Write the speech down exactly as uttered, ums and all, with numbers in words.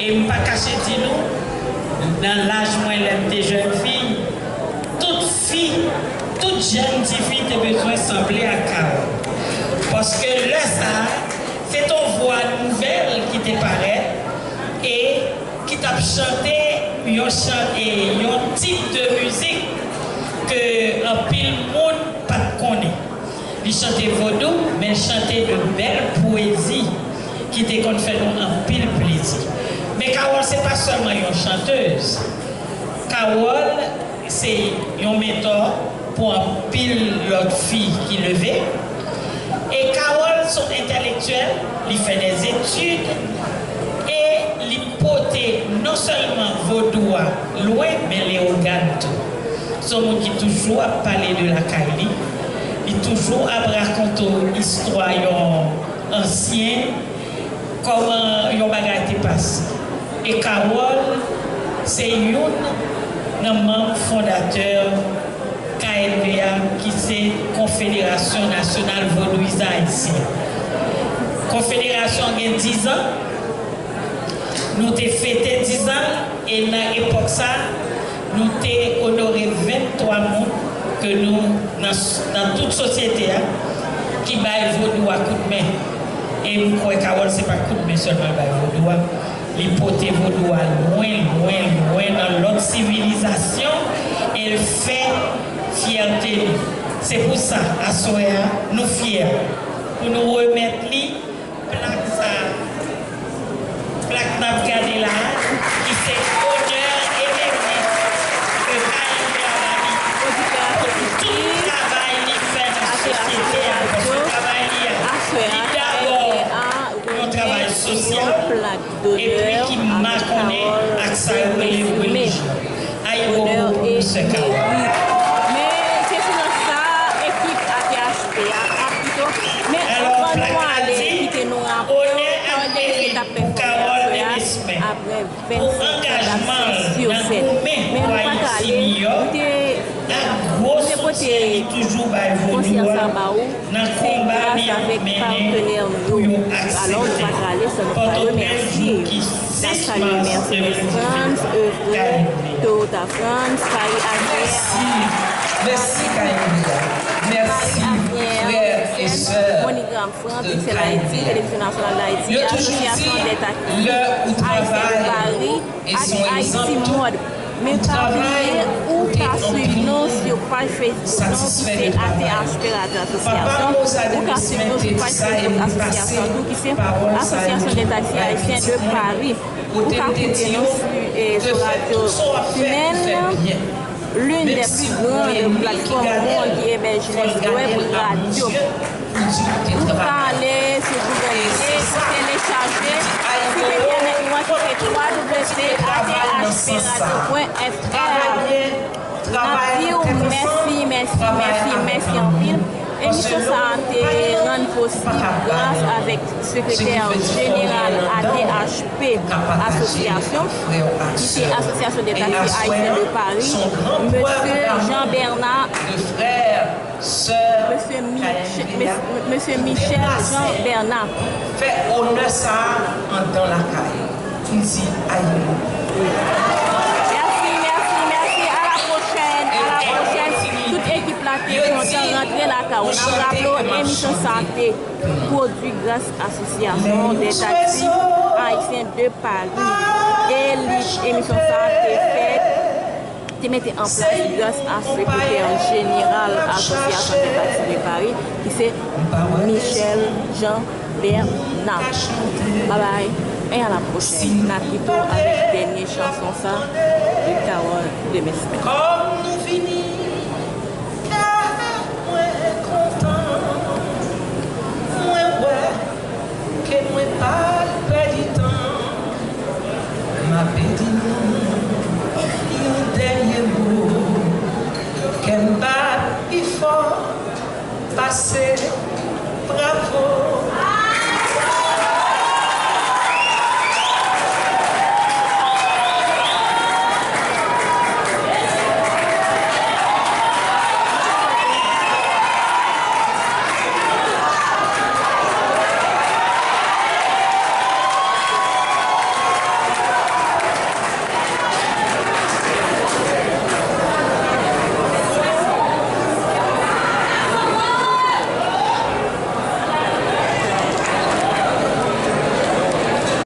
E m pa kache di nou, nan laj mwen, lè m te jèn fi, tout fi, tout jèn tifi te bezwen sanble ak Carole. Paske lè sa a, se t on vwa nouvèl ki te parèt e ki t ap chante yon chan-, e yon tip de mizik ke anpil moun pa t konnen. Li chante vodou, men l chante de bèl pwezi ki te konn fè nou anpil plezi. Men Carole se pa sèlman yon chantèz. Carole se yon mentò pou anpil lòt fi ki leve. E Carole se yon entèlektyèl, li fè dèzetid e li pote non sèlman vodou a lwen, men leyogàn tou. Se yon moun ki toujou ap pale de lakay li, li toujou ap rakonte w istwa yon ansyen, kòman yon bagay te pase. E Carole se youn nan manm fondatè K N V A, ki se Konfederasyon Nasyonal Vodouyizan Ayisyen. Konfederasyon an gen diz an, nou te fete diz an, e nan epòk sa, nou te onore venntwa moun ke nou, nan, nan tout sosyete a, ki bay vodou a kout men. E m kwè Carole se pa kout men sèlman l bay vodou a. Li pote vodou a lwen, lwen, lwen nan lòt sivilizasyon e l fè fyète nou. Se pou sa, aswè a, nou fyè pou nou remèt li plak sa a. Plak n ap gade la a, ki se onè e merit ke K N V A ba li pou tout travay li fè nan sosyete a, paske travay li a, li dabò yon travay sosyal, epi ki makonnen ak sa yo rele relijyon. Ayibobo pou sè Carole. Men se silans sa ekip A T H P a ap pito. Men anvan nou ale, kite nou raple w, Carole Demesmin t ap fè yon konsè apre vennsenk an dabsans sir sèn. Men nou pa t ale, nou te, nou te pote konsè sa ba ou. Se gras avèk patnè nou yo. Alò, nou pa t ale san nou pa remèsye. N ap salye Mercedes Frantz, Evre, Toyota Frantz, Paris Aviaire, Paris Aviaire, MoneyGram Frantz, Pixel Haïti, Télévision Nationale d'Haïti, Association des Taxis Haïtiens de Paris, ak Haïti Mode. Men pa bliye, ou ka swiv nou sou paj Facebook nou ki se A T H P Radio Association. Ou ka swiv nou sou paj Facebook asosyasyon tou ki se Association des Taxis Haïtiens de Paris. Ou ka koute nou sou, eh, sou radyo Timèn, l'une des plus grandes plateformes au monde qui héberge les web radios. Ou ka ale sou Google Play, telechaje sit entènèt nou an ki se w w w A T H P radio pwen F R. N ap di w mèsi, mèsi, mèsi, mèsi anpil. Emisyon sa a te rann posib gras avèk sekretè jeneral A T H P, asosyasyon, ki se Association des Taxis Haïtiens de Paris, mesye Jean Bernard, mesye Mich-, mesye, mesye Michel Jean Bernard. Fè onè sa a anndan lakay. M di ayibobo. Mèsi, mèsi, mèsi. A la pwochèn, a la pwochèn. Tout ekip la te kontan rantre lakay ou. N ap raple w, emisyon sa a te pwodui gras Association des Taxis Haïtiens de Paris. E li, emisyon sa a te fèt, te mete an plas gras a sekretè jeneral Association des Taxis de Paris, ki se Michel Jean Bernard. Babay, e a la pwochèn. N ap kite w avèk dènye chanson sa de Carole Demesmin. Kòm nou vini, kè mwen kontan, mwen wè ke mwen pa t pèdi tan. M ape di nou yon dènye mo, kè m bat pi fò pase bravo.